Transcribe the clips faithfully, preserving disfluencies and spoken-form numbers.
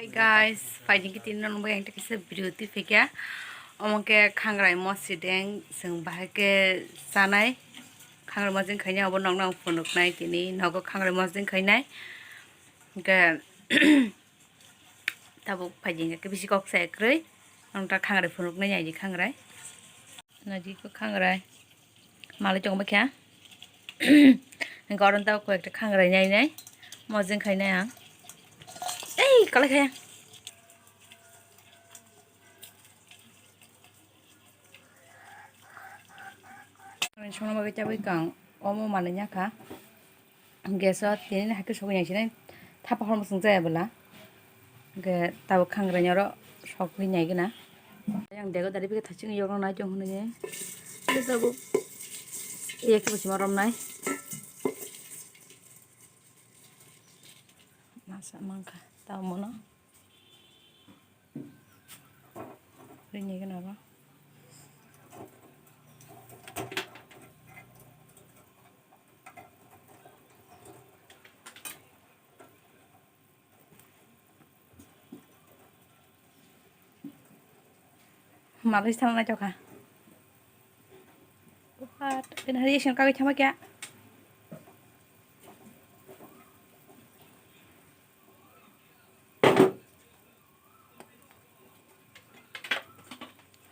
Hey guys, phaidi khe tini nokno bai ang tei kaisa video twi phaikha. Omo khe khangrai mosri deng, chwng bahai khe chanai. Khangrai mosri khaina abo nokno ang phunuknai tini, nogo khangrai mosri khainai. Hwnkhe tabuk phaidi hwnkhe bisi kok saya kwrwi. Ang ta khangrai phunuknai, naidi khangrai. Naidi khe khangrai. Malai tongma khe. Hwnkhe oro ta koi ekta khangrai nai nai. Mosri khainai ang. Ei, kalai khe. Songna bagwi chabwi kang. Omo manwi nya kha. Gas o tini haikhe sogwi nai sinai thapa hormung chwng jaya bwla. Hwnkhe tabuk khangrai ni oro sogwi nai gana. Yang dego dari bikhe thaching yorok nai tong hwnwi. Hwnkhe tabuk iya khe bwsima romnai. Masa mankha tamo no. Rini gana ba. Malai thang nai tokha. What? Kena hari isin kagwi thangma kya?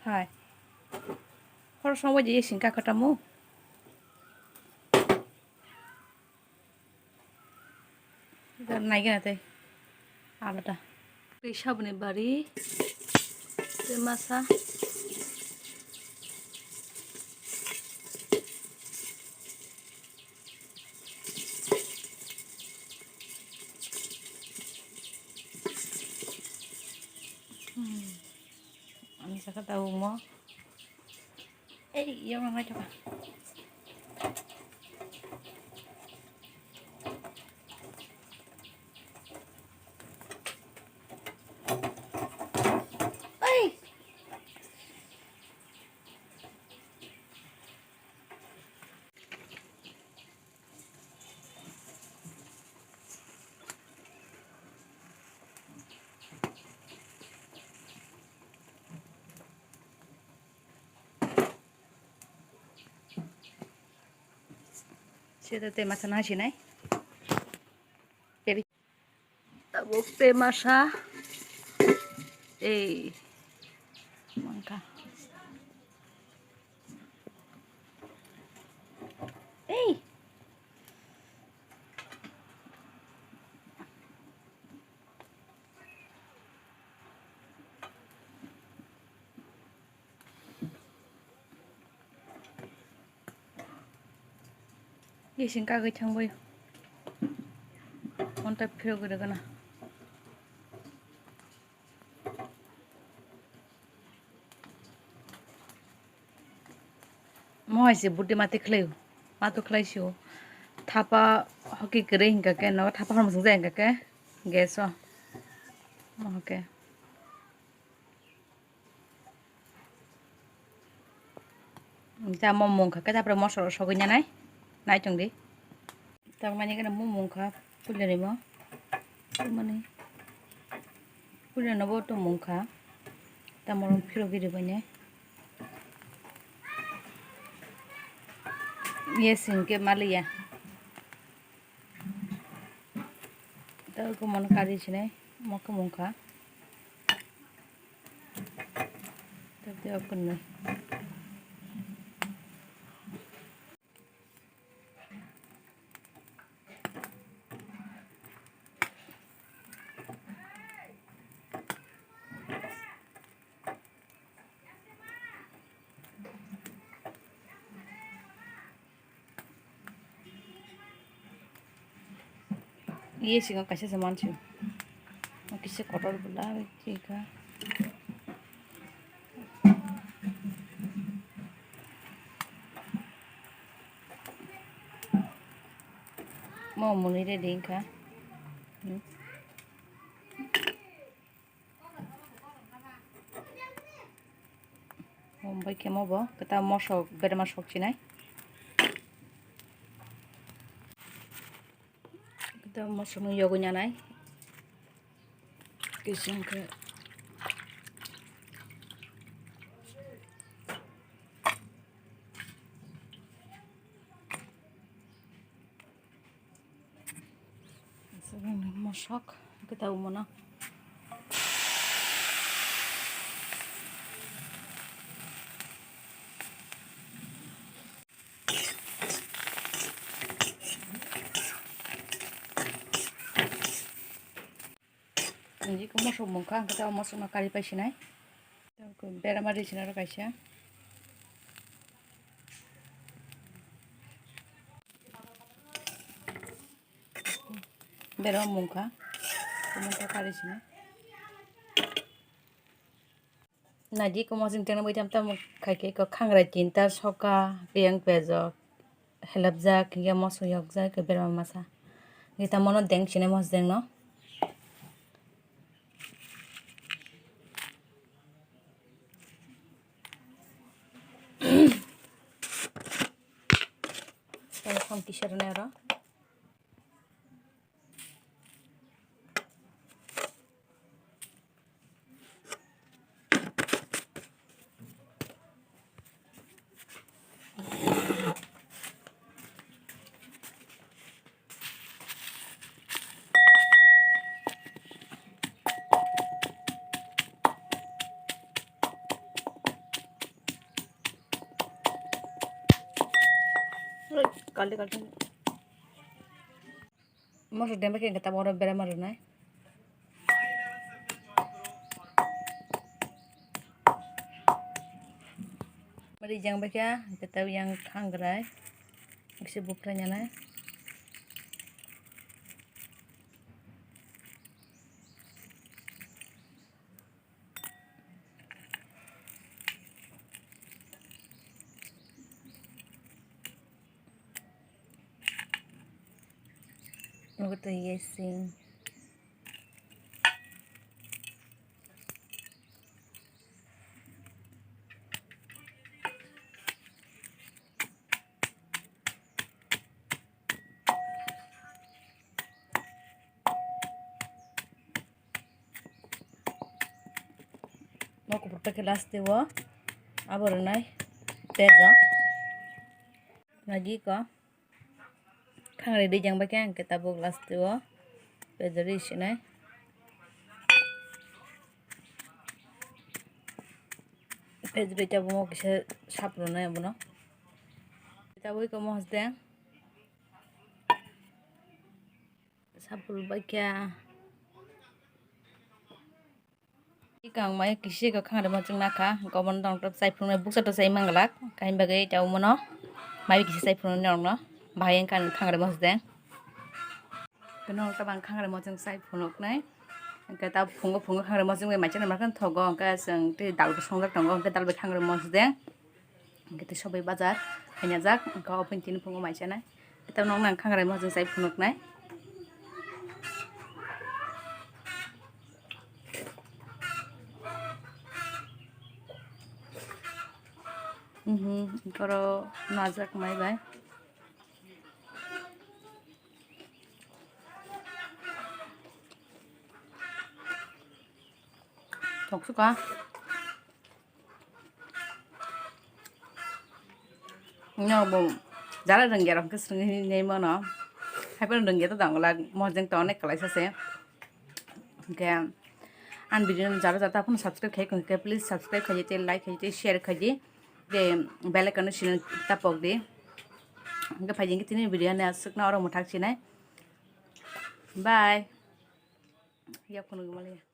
Hai. Hor songbo je singka katamu. Naigena tei alada. Tei saboni bari. Tei masa. Hmm. Ang saka tau mo. Ei, yang mana coba? Ei. Sida tei masa nang sinai. Tabuk tei masa. Ei. Mangka. Ei. Bising kagwi thangbai. Monta phirogwi rwgana. Mo hai se buti mati khlai, matu khlai sio. Thapa hoki kwrwi hinkha khe, no thapa hormung swngjak hinkha khe, gas o. Mo hoke. Tamo mungkha khe, tapore mosla rok sogwi nanai, nai chwng di. Tamoni gana mung mungkha, puilani mo. Mani puilano bo to mungkha. Tamoro phiro giri bani. Yes, inke maliya. Tei omo no kari sinai, omo khe mungkha. Tei o kwnwi. Ye singo kaisa se mansio. Kisa kotor bwla chika. Mo mwnwi ready wngkha. Hmm. Omo bai khe mo bo kwtal mosok berma sok chinai. Kwtal mosok no yogwi nanai. Kisa wngkhe. Mosok kita umano. Niji ko mosok mungkha, ang khe o mosokno kari pai sinai. Berama ri sinai ro kaisa. Berama mungkha. Kumun ta kari sinai. Naidi ko mosok tengna bai tam tam khai khe ko khangrai tinta soka, kiyang pejok. Helapjak, hinkhe mosok yokjak, berma masa. Hinkhe tamo no deng sini mosdeng no. Tei som kisa rwnai oro. Kalde kalde. Mosok dengbai khe hinkhe tabuk oro berama rwnai. Mari jang bai khe hinkhe tabuk yang khangrai. Bisi buphrainani. Nugo twi yesing. Mo kupur ta khe last o abo rwnai pejo. Nagi ko khangri dui jang bai khe ang khe tabuk last o pejo ri sinai. Pejo ri tabuk mo kisa sap rwnai abono. Tabuk ko mosdeng. Sapul baikha. Ikang mai kisi ko khangre mo chwng nakha, gobon dong tok chai phunuknai buksa to chai manglak, kain bagwi ta umono mai kisi chai phunuknai norokno bahai wngkha khangre mo chwng. Keno ta bang khangre mo chwng chai phunuknai, hwnkhe ta phungo phungo khangre mo chwng bai mai chana makhan thogo, hwnkhe chwng tei dal bo songjak tongo, hwnkhe dal bai khangre mo chwng. Hwnkhe tei sobai bazar hainajak, hwnkhe obo tini phungo mai chanai. Tei nokno ang khangrai mosong chai phunuknai. Mhm, hwnkhe oro najak mai bai. Toksuka. No bo jara rwngya rok khe swrwngwi hinwi mano. Haiphano rwngya to dangla mojeng to onek kwlaisa se. Hwnkhe ang video no jara jata phano subscribe khai hwnkhe please subscribe khai di, like khai di, share khai di, tei bell icon no sini tapok di. Hwnkhe phaidi hwnkhe tini video ni aswkno oro mwthak sinai. Bye. Yaphano gumaliya.